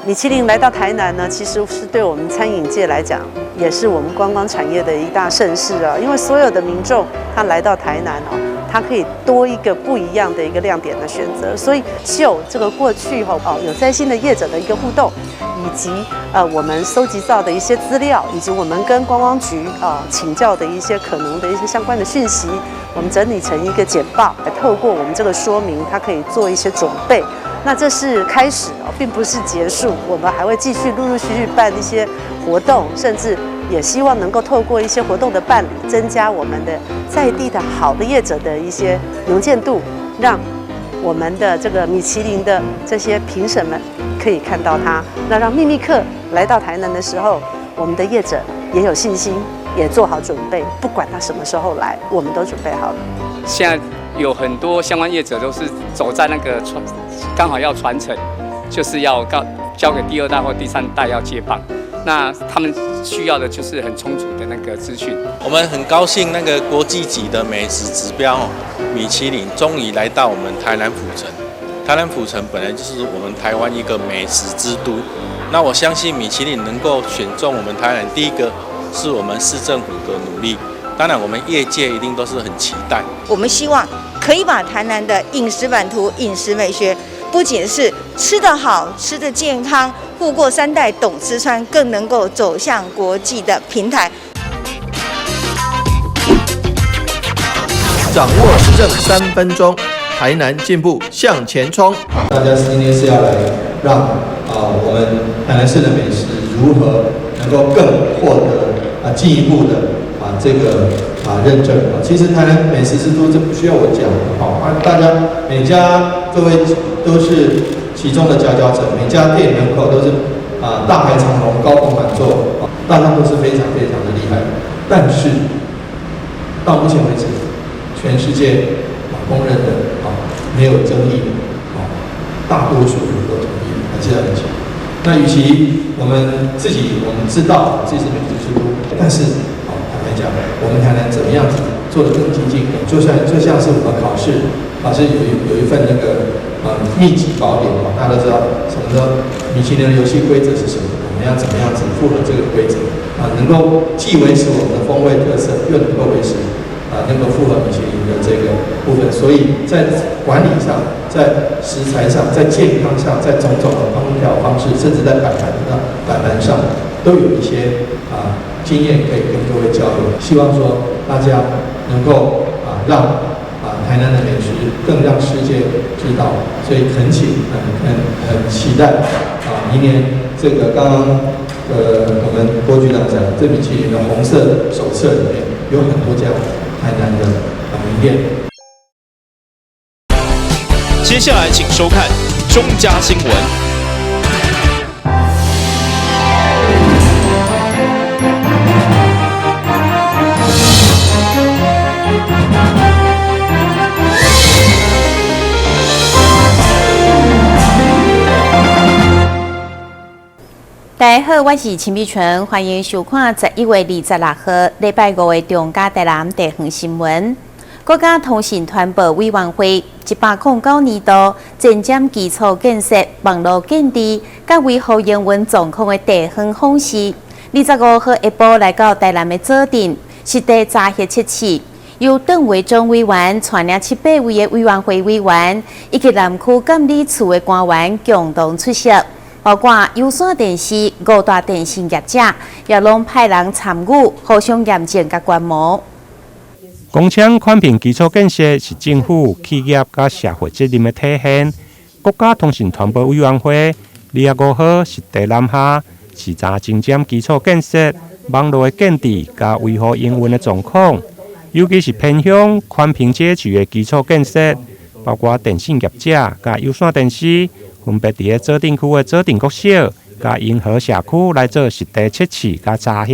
米其林來到台南呢，其實是對我們餐飲界來講，也是我們觀光產業的一大盛事啊。因為所有的民眾他來到台南哦，他可以多一個不一樣的一個亮點的選擇。所以就這個過去吼哦，有在新的業者的一個互動，以及我們收集到的一些資料，以及我們跟觀光局啊請教的一些可能的一些相關的訊息，我們整理成一個簡報，透過我們這個說明，他可以做一些準備。那這是開始哦，並不是結束。我們還會繼續陸陸續續辦一些活動，甚至也希望能夠透過一些活動的辦理，增加我們的在地的好的業者的一些能見度，讓我們的這個米其林的這些評審們可以看到它。那讓秘密客來到台南的時候，我們的業者也有信心，也做好準備，不管他什麼時候來，我們都準備好了。現在有很多相關業者都是走在那個傳，剛好要傳承，就是要交給第二代或第三代要接棒。那他們需要的就是很充足的那個資訊。我們很高興，那個國際級的美食指標米其林終於來到我們台南府城。台南府城本來就是我們台灣一個美食之都。那我相信米其林能夠選中我們台南，第一個是我們市政府的努力。當然，我們業界一定都是很期待。我們希望可以把台南的飲食版圖、飲食美學，不僅是吃得好、吃得健康，富過三代懂吃穿，更能夠走向國際的平台。掌握時政3分鐘，台南進步向前衝。大家今天是要來讓我們台南市的美食如何能夠更獲得進一步的這個認證啊，其實台南美食之都這不需要我講好啊，大家每家各位都是其中的佼佼者，每家店門口都是大排長龍、高朋滿座，大家都是非常非常的厲害。但是到目前為止，全世界公認的沒有爭議的大多數人都同意，還是要一起。那與其我們自己我們知道自己是美食之都，但是坦白講，我們台南怎麼樣子做得更精進？就像是我們考試，考試有一份那個秘籍寶典嘛，大家都知道什麼叫米其林的遊戲規則是什麼，我們要怎麼樣子符合這個規則啊？能夠既維持我們的風味特色，又能夠維持能夠符合米其林的這個部分。所以在管理上、在食材上、在健康上、在種種的烹調方式，甚至在擺盤上，都有一些經驗可以跟各位交流，希望說大家能夠讓台南的美食更讓世界知道，所以懇請很期待明年這個剛剛我們郭局長講這米其林的紅色手冊裡面有很多家台南的名店。接下來請收看中嘉新聞。大家好，我是陳美純，歡迎收看11月26號禮拜五的中嘉台南地方新聞。國家通訊傳播委員會109年度前瞻基礎建設、網路建置、佮維護營運狀況的地方訪視，25號下晡來到台南的左鎮，實地查核測試，由鄧維忠委員帶領七八位的委員會委員以及南區監理處的官員共同出席。包括有線電視、五大電信業者，也攏派人參與，互相驗證佮觀摩。工廠寬頻基礎建設是政府、企業佮社會責任的體現。國家通訊傳播委員會25號實地南下視察前瞻基礎建設、網路的建置佮維護營運的狀況，尤其是偏鄉寬頻街區的基礎建設，包括電信業者佮有線電視。分別佇咧左鎮區的左鎮國小、佮永和社區來做實地測試佮查核。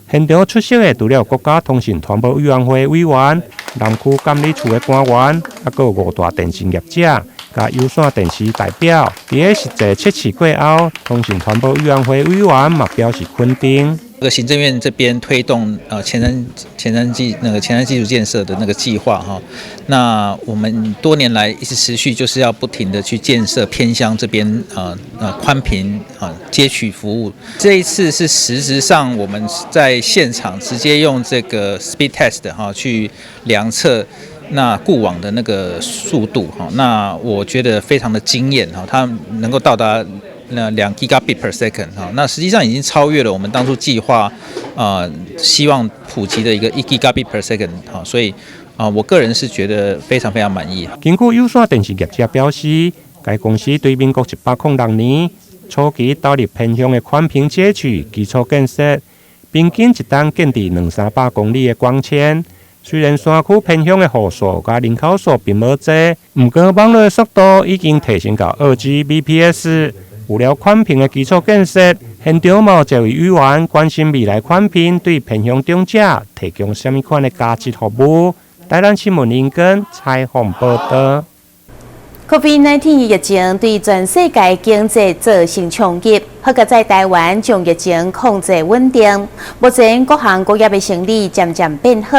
現場出席的除了國家通訊傳播委員會委員、南區監理處的官員，猶閣有五大電信業者佮有線電視代表。佇咧實際測試過後，通訊傳播委員會委員嘛表示肯定。個行政院這邊推動前瞻基礎建設的那個計劃哈，那我們多年來一直持續就是要不停的去建設偏鄉這邊寬頻啊接取服務。這一次是實質上我們在現場直接用這個 speed test 哈去量測那固網的那個速度哈，那我覺得非常的驚豔哈，它能夠到達那2 gigabit per second 哈，那實際上已經超越了我們當初計劃希望普及的一個1 gigabit per second 哈，所以我個人是覺得非常非常滿意。根據有線電視業者表示，該公司對民國106年初期投入偏鄉的寬頻接取基礎建設，平均一冬建置兩三百公里的光纖。雖然山區偏鄉的戶數佮人口數並無濟，毋過網路的速度已經提升到2 Gbps。有了寬頻的基礎建設，現場嘛有一位委員關心未來寬頻對偏鄉長者提供啥物款的加值服務。台南新聞林根採訪報導。 COVID-19 疫情對全世界經濟造成衝擊，好佳哉台灣將疫情控制穩定，目前各行各業的生意漸漸變好。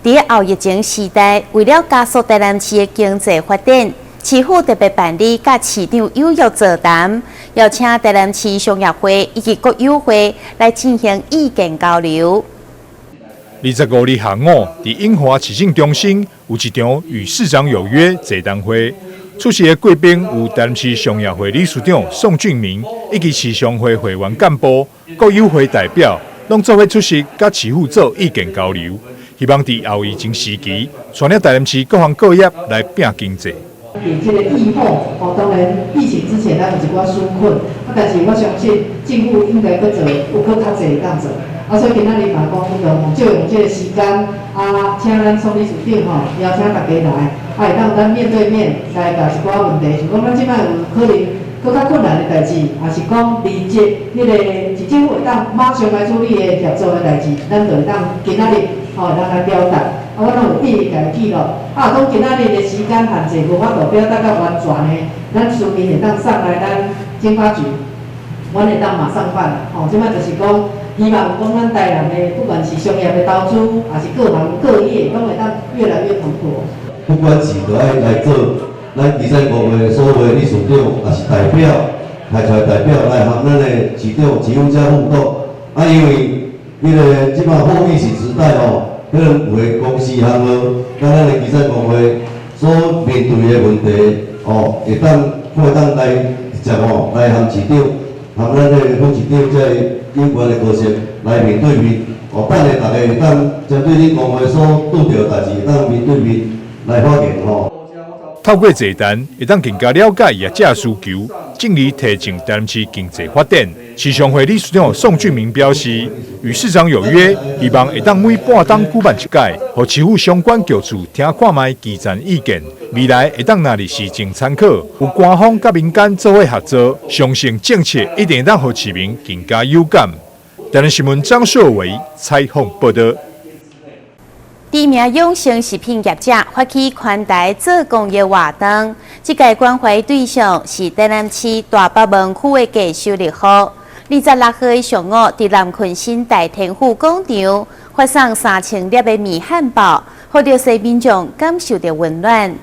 佇後疫情時代，為了加速台南市的經濟發展，市府特別辦理佮市長有約座談，邀請台南市商業會以及國友會來進行意見交流。 25日下午，佇永華市政中心有一場與市長有約座談會，出席的貴賓有台南市商業會理事長宋俊明，以及市商會會員幹部、國友會代表，攏做伙出席，佮市府做意見交流，希望佇後疫情時期，帶領台南市各行各業來拼經濟。佇這個疫後，哦，當然疫情之前咱有一寡紓困，啊，但是我相信政府應該閣做有閣較濟會當做，啊，所以今仔日嘛講，就用這個時間，啊，請咱宋理事長吼，邀請大家來，啊，會當咱面對面來共一寡問題，像講咱這擺有可能閣較困難的代誌，抑是講立即彼個市政府會當馬上來處理的協助的代誌，咱就會當今仔日吼，會當來表達。啊，我攏有一一共伊記錄。啊，講今仔日的時間限制無法度表達較完全的，咱書面會當送來咱經發局，阮會當馬上辦。吼，這擺就是講，希望講咱台南的，不管是商業的投資，抑是各行各業，攏會當越來越蓬勃。不管是都愛來做，咱基層工會所有的理事長，抑是代表，派出來代表來和咱的市長、市府遮互動。啊，因為彼個這擺後疫情時代吼，可能有的公司行號，佮咱的基層工會所面對的問題，哦，會當會當來直接吼來和市長、和咱的副市長這个有關的高層來面對面，哦，等下大家會當針對恁工會所拄著的代誌，會當面對面來發言吼。透過座談，會當更加了解業者需求，進而提振台南市經濟發展。市商會理事長宋俊明表示，與市長有約，希望會當每半冬舉辦一擺，予市府相關局處聽看覓基層意見。未來會當納入市政參考，有官方佮民間做伙合作，相信政策一定會當予市民更加有感。台南新聞張碩偉採訪報導。知名永生食品業者發起寬帶做公益活動，這個關懷對象是台南市大北門區的低收入戶。26號的上午，佇南鯤鯓大天府廣場發送3000粒的米漢堡，予弱勢民眾感受著溫暖。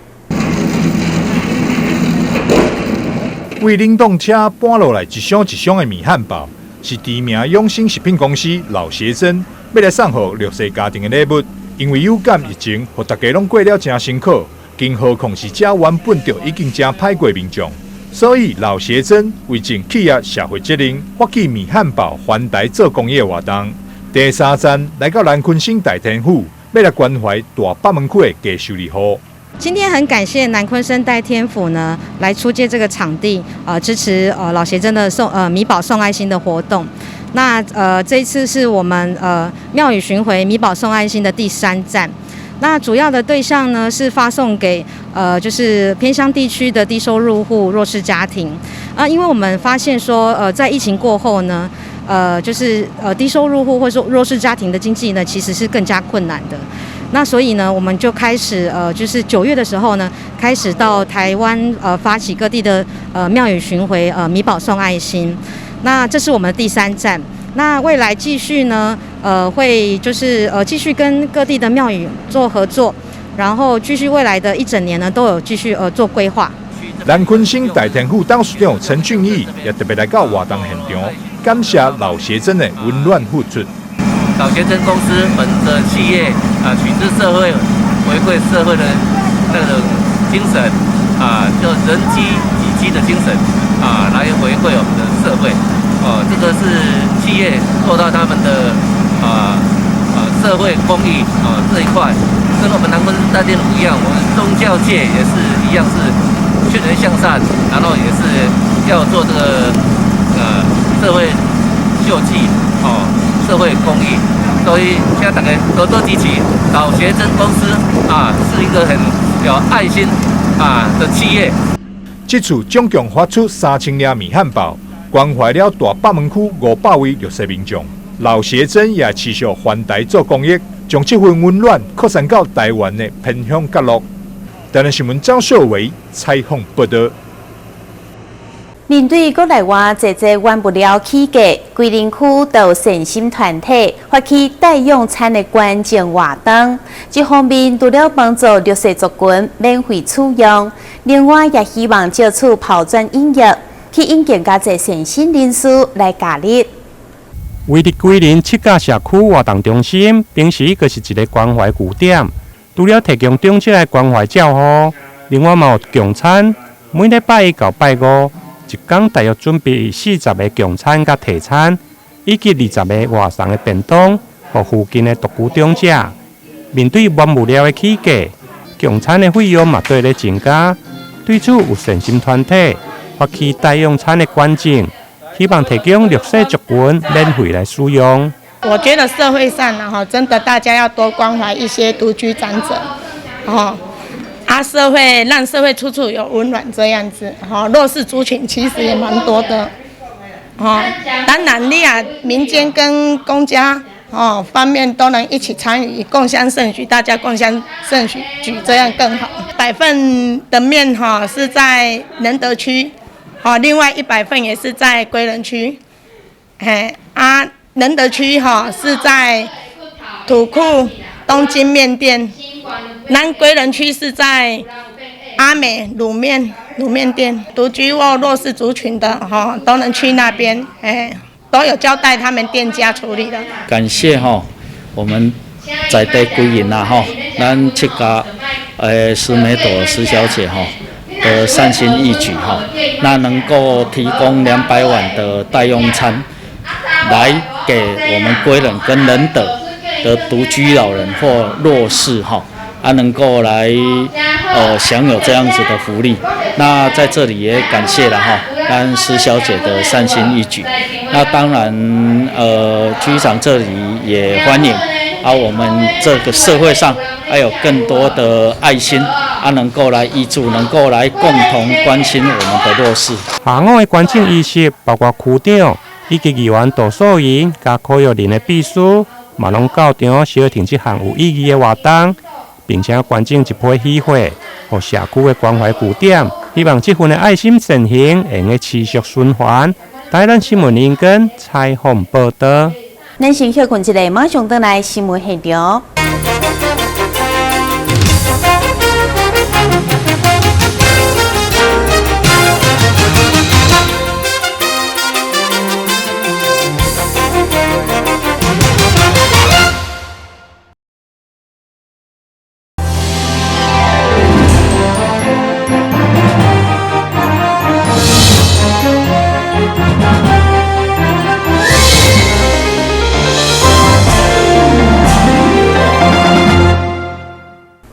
為冷凍車搬落來一箱一箱的米漢堡，是知名永生食品公司老協珍欲來送予弱勢家庭的禮物。因為有感疫情，予大家攏過了誠辛苦，更何況是這原本就已經誠歹過民眾，所以老協珍為盡企業社會責任，發起米漢堡環台做公益活動。第三站來到南鯤鯓大天府，欲來關懷大北門區的低收入戶。今天很感謝南鯤鯓大天府呢，來出借這個場地，支持老協珍的送米堡送愛心的活動。那這一次是我們廟宇巡迴米堡送愛心的第三站。那主要的對象呢是發送給就是偏鄉地區的低收入戶弱勢家庭。啊，因為我們發現說在疫情過後呢，就是低收入戶或者說弱勢家庭的經濟呢其實是更加困難的。那所以呢，我們就開始就是9月的時候呢，開始到台灣發起各地的廟宇巡迴米堡送愛心。那這是我們的第三站。那未來繼續呢，會就是繼續跟各地的廟宇做合作，然後繼續未來的一整年呢，都有繼續做規劃。南鯤鯓大天府董事長陳俊義也特別來到活動現場，感謝老協珍的溫暖付出。老協珍公司本着企業啊取之社會、回饋社會的那種精神啊，就人飢己飢的精神啊，來回饋我們的社會。哦，這個是企業做到他們的社會公益啊這一塊，跟我們南鯤鯓大天府一樣，我們宗教界也是一樣是。勸人向善，然後也是要做這個社會救濟哦，社會公益，所以請大家多多支持老協珍公司啊，是一個很有愛心啊的企業。這次總共發出3000粒米漢堡，關懷了大北門區500位弱勢民眾。老協珍也持續環台做公益，將這份溫暖擴散到台灣的偏鄉角落。台南新聞張秀維採訪報道。面對國內外濟濟原物料起價，歸仁區就善心團體發起代用餐的捐贈活動。這方面除了幫助弱勢族群免費使用，另外也希望藉此拋磚引玉，去引更加濟善心人士來加入。位佇歸仁七甲社區活動中心，平時閣是一個關懷據點。除了提供長者的關懷照護，另外嘛有供餐，每禮拜一到拜五，一工大約準備40個供餐佮提餐，以及20個外送的便當，予附近的獨居長者。面對原物料的起價，供餐的費用嘛綴咧增加。對此有善心團體發起代用餐的捐贈，希望提供弱勢族群免費來使用。我覺得社會上呢，哈，真的大家要多關懷一些獨居長者，哦，啊，社會讓社會處處有溫暖這樣子，哈，弱勢族群其實也蠻多的，哦，當然你啊，民間跟公家哦方面都能一起參與，共襄盛舉，大家共襄盛舉，這樣更好。100份的麵哈是在仁德區，哦，另外100份也是在歸仁區，嘿啊。仁德區哈是在土庫東京麵店，南歸仁區是在阿美滷麵店，獨居或弱勢族群的哈都能去那邊，哎，都有交代他們店家處理的。感謝哈我們在地歸仁啦哈，咱七家施美朵施小姐哈的善心義舉哈，那能夠提供200碗的代用餐來給我們歸仁跟仁德的獨居老人或弱勢哈，啊能夠來享有這樣子的福利。那在這裡也感謝了哈，咱施小姐的善心義舉。那當然區長這裡也歡迎啊，我們這個社會上還有更多的愛心啊，能夠來挹注，能夠來共同關心我們的弱勢。下午的觀眾儀式包括區長以及議員杜素瑩佮柯玉玲的秘書，嘛攏到場相挺這項有意義的活動，並且捐贈一批喜貨，予社區的關懷據點，希望這份的愛心善行會用持續循環。台南新聞林根採訪報道。咱先歇睏一下，馬上轉來新聞現場。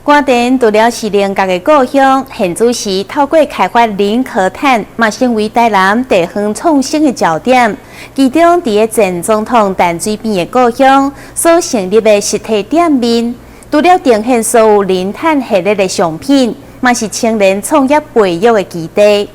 花莲除了是菱角的故乡，现主时透过开发菱壳炭，嘛成为台南地方创新的焦点。其中，伫个前总统陈水扁的故乡所成立的实体店面，除了呈现所有零碳系列的商品，嘛是青年创业培育的基地。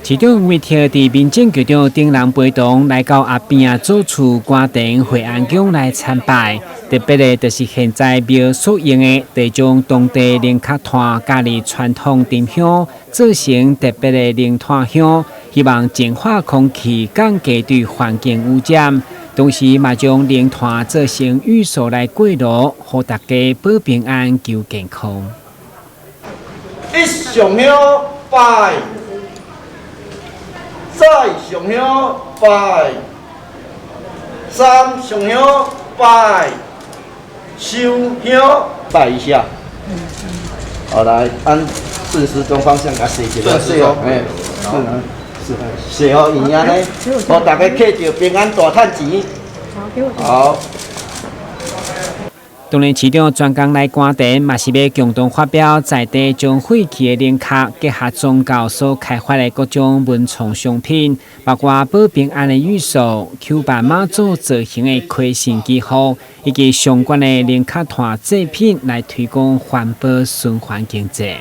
市长委托伫民政局长丁人陪同来到阿扁祖厝花莲惠安宫来参拜，特別的，就是現在廟所用的，就將當地龍殼炭佮著傳統沉香做成特別的靈炭香，希望淨化空氣，降低對環境污染。同時，嘛將靈炭做成御所來過爐，予大家保平安、求健康。一上香拜，再上香拜，三上香拜，收香拜一下。好，來按順時鐘方向共踅一下，踅哦，哎，是，踅予圓按呢，予大家客著平安大趁錢。好。當然，市長專工來官田，嘛是欲共同發表在地將廢棄的龍殼結合宗教所開發的各種文創商品，包括保平安的御所、搝辦媽祖造型的開神祈福，以及相關的龍殼炭製品，來推廣環保循環經濟。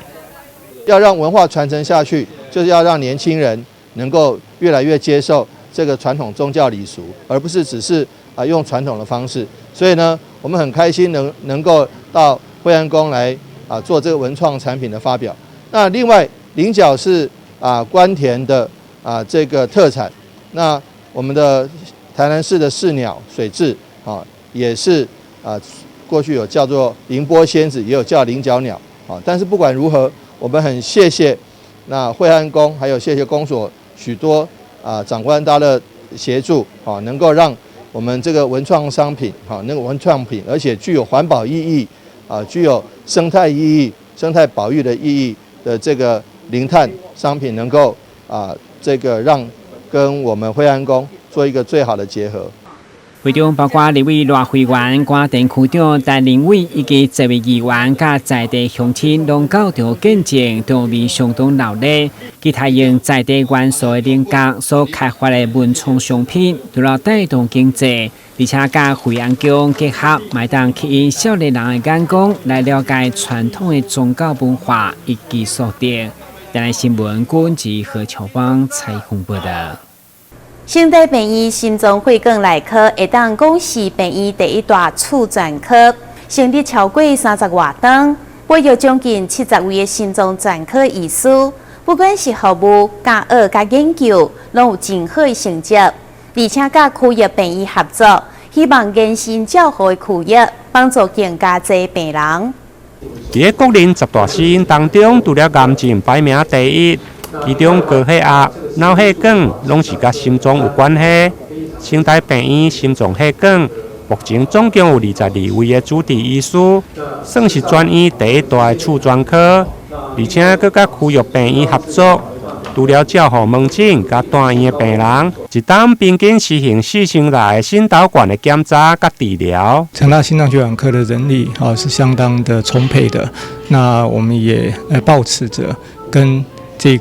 要讓文化傳承下去，就是要讓年輕人能夠越來越接受這個傳統宗教禮俗，而不是只是啊用傳統的方式。所以呢，我們很開心能夠到惠安宮來啊做這個文創產品的發表。那另外菱角是啊官田的啊這個特產。那我們的台南市的市鳥水雉啊，也是啊過去有叫做凌波仙子，也有叫菱角鳥啊。但是不管如何，我們很謝謝那惠安宮，還有謝謝公所許多啊長官大德協助啊，能夠讓我們這個文創商品，哈，那個文創品，而且具有環保意義，啊，具有生態意義、生態保育的意義的這個零碳商品，能夠啊，這個讓跟我們惠安宮做一個最好的結合。會中包括立委賴惠元、官田區長陳林偉以及十位議員佮在地鄉親，攏到場見證，場面相當熱鬧。其他用在地元素的龍角所開發的文創商品，除了帶動經濟，而且佮惠安宮結合，嘛會當吸引少年人的眼光來了解傳統的宗教文化以及所得。台南新聞郭文何秋芳採訪報道。成大病院心臟血管內科會當講是病院第一大次專科，成立超過30外冬，培育將近70位的心臟專科醫師，不管是服務、教學、佮研究，攏有真好的成績。而且佮區域病院合作，希望延伸照護的區域，幫助更加濟病人。佇咧國人十大死因當中，除了癌症排名第一，其中高血壓、腦血管攏是佮心臟有關係。成大病院心臟血管目前總共有22位的主治醫師，算是全院第一大的次專科，而且閣佮區域病院合作，除了照護門診佮住院的病人，一冬平均實行4000台的心導管的檢查佮治療。成大心臟血管科的人力啊是相當的充沛的，那我們也抱持著跟這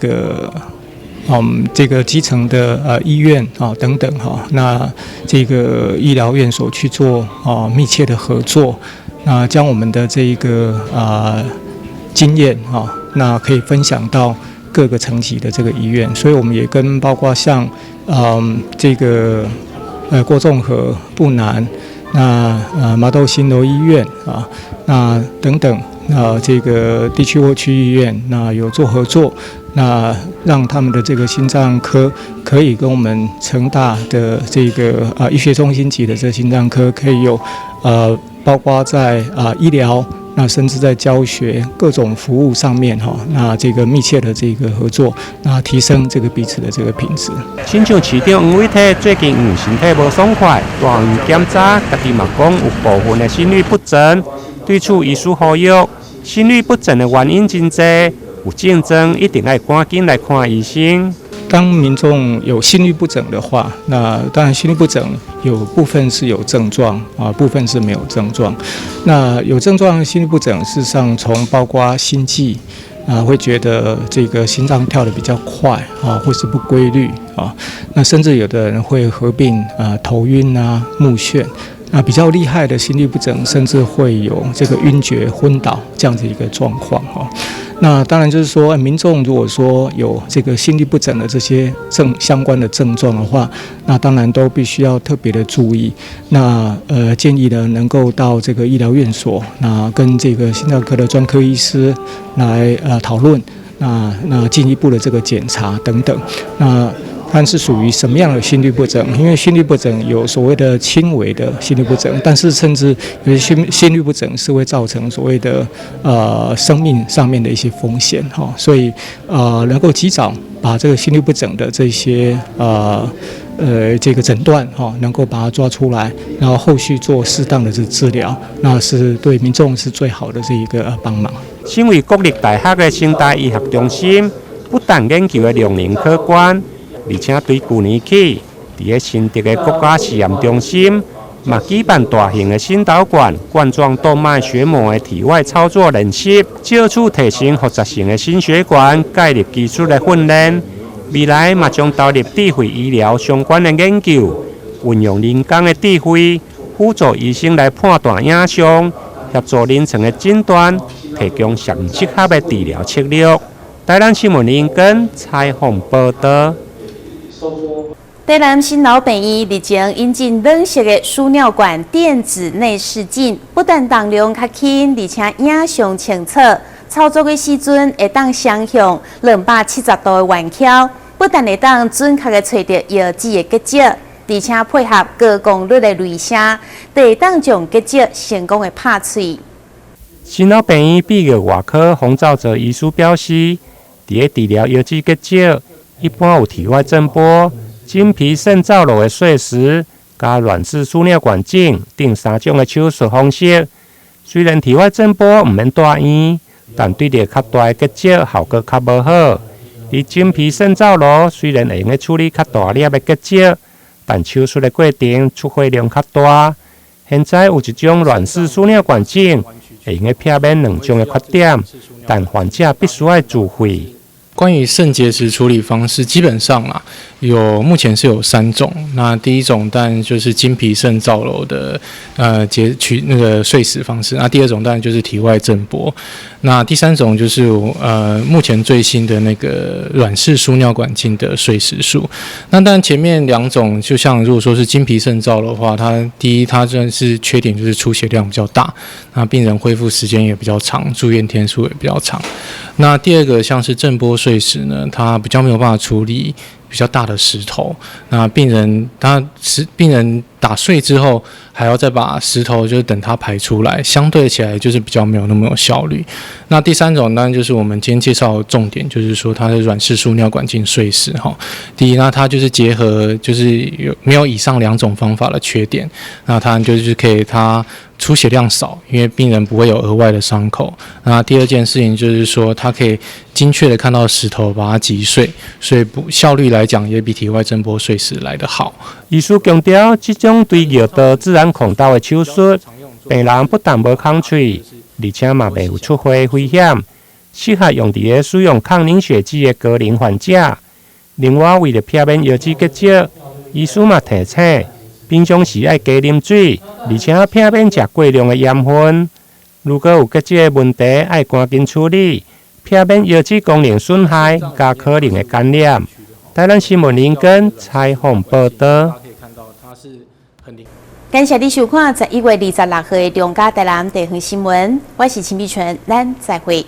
個基層的醫院啊等等哈，那這個醫療院所去做啊密切的合作，那將我們的這一個啊經驗哈，那可以分享到各個層級的這個醫院，所以我們也跟包括像這個郭仲和、布南，那麻豆新樓醫院啊，那等等啊這個地區或區醫院，那有做合作。那讓他們的這個心臟科可以跟我們成大的這個啊醫學中心級的這個心臟科可以有包括在啊醫療，那甚至在教學各種服務上面哈，那這個密切的這個合作，那提升這個彼此的這個品質。親像市長黃偉哲最近因為身體無爽快，住院檢查，家己嘛講有部分的心律不整，對此醫師呼籲，心律不整的原因真濟。有症狀一定愛趕緊來看醫生。當民眾有心律不整的話，那當然心律不整有部分是有症狀啊，部分是沒有症狀。那有症狀心律不整，事實上從包括心悸啊，會覺得這個心臟跳得比較快啊，或是不規律啊。那甚至有的人會合併啊頭暈啊、目眩。那比較厲害的心律不整，甚至會有這個暈厥、昏倒這樣子一個狀況哈。那當然就是說，民眾如果說有這個心律不整的這些相關的症狀的話，那當然都必須要特別的注意。那建議呢，能夠到這個醫療院所，那跟這個心臟科的專科醫師來討論，那進一步的這個檢查等等。那看是屬於什麼樣的心律不整，因為心律不整有所謂的輕微的心律不整，但是甚至有些心律不整是會造成所謂的生命上面的一些風險哈，所以能夠及早把這個心律不整的這些這個診斷哈，能夠把它抓出來，然後後續做適當的這治療，那是對民眾是最好的這一個幫忙。身為國立大學的成大醫學中心，不但研究的量能可觀，而且對舊年起，佇咧新竹的國家試驗中心，嘛舉辦大型的心導管冠狀動脈血膜的體外操作練習，藉此提升複雜性的心血管介入技術的訓練。未來嘛將投入智慧醫療相關的研究，運用人工的智慧輔助醫生來判斷影像，協助臨床的診斷，提供上適合的治療策略。台南新聞林根採訪報導。台南新老病院日前引進軟式的輸尿管電子內視鏡，不但重量較輕，而且影像清楚。操作的時陣會當雙向270度的彎曲，不但會當準確的揣著尿子的結石，而且配合高功率的雷射，就會當將結石成功的拍碎。新老病院泌尿外科洪兆哲醫師表示，佇咧治療尿子結石，一般有體外震波、經皮腎造瘻的碎石、佮軟式輸尿管鏡等三種的手術方式。雖然體外震波毋免住院，但對著較大的結石效果較無好。而經皮腎造瘻雖然會用得處理較大粒的結石，但手術的過程出血量較大。現在有一種軟式輸尿管鏡，會用得避免兩種的缺點，但患者必須愛自費。關於腎結石處理方式，基本上啊，有目前是有三種。那第一種當然就是經皮腎造瘻的截取那個碎石方式。那第二種當然就是體外震波。那第三種就是目前最新的那個軟式輸尿管鏡的碎石術。那當然前面兩種，就像如果說是經皮腎造瘻的話，它第一它真的是缺點就是出血量比較大，那病人恢復時間也比較長，住院天數也比較長。那第二個像是震波碎石呢，它比較沒有辦法處理比較大的石頭。那病人打碎之後，還要再把石頭就是等它排出來，相對起來就是比較沒有那麼有效率。那第三種當然就是我們今天介紹的重點，就是說它的軟式輸尿管鏡碎石哈。第一，那它就是結合就是有沒有以上兩種方法的缺點，那它就是可以它出血量少，因為病人不會有額外的傷口。那第二件事情就是說，它可以精確的看到石頭，把它擊碎，所以不效率來講也比體外震波碎石來得好。醫師強調，這種對尿道自然孔道的手術，病人不但無空喙，而且嘛袂有出血危險，適合用佇咧使用抗凝血劑的高齡患者。另外，為了避免尿子結石，醫師嘛提醒，平常時愛加啉水，而且避免食過量的鹽分。如果有結石的問題，愛趕緊處理，避免尿子功能損害佮可能的感染。台南新聞林根採訪報導。感謝你收看11月26號的中嘉台南地方新聞，我是陳美純，咱再會。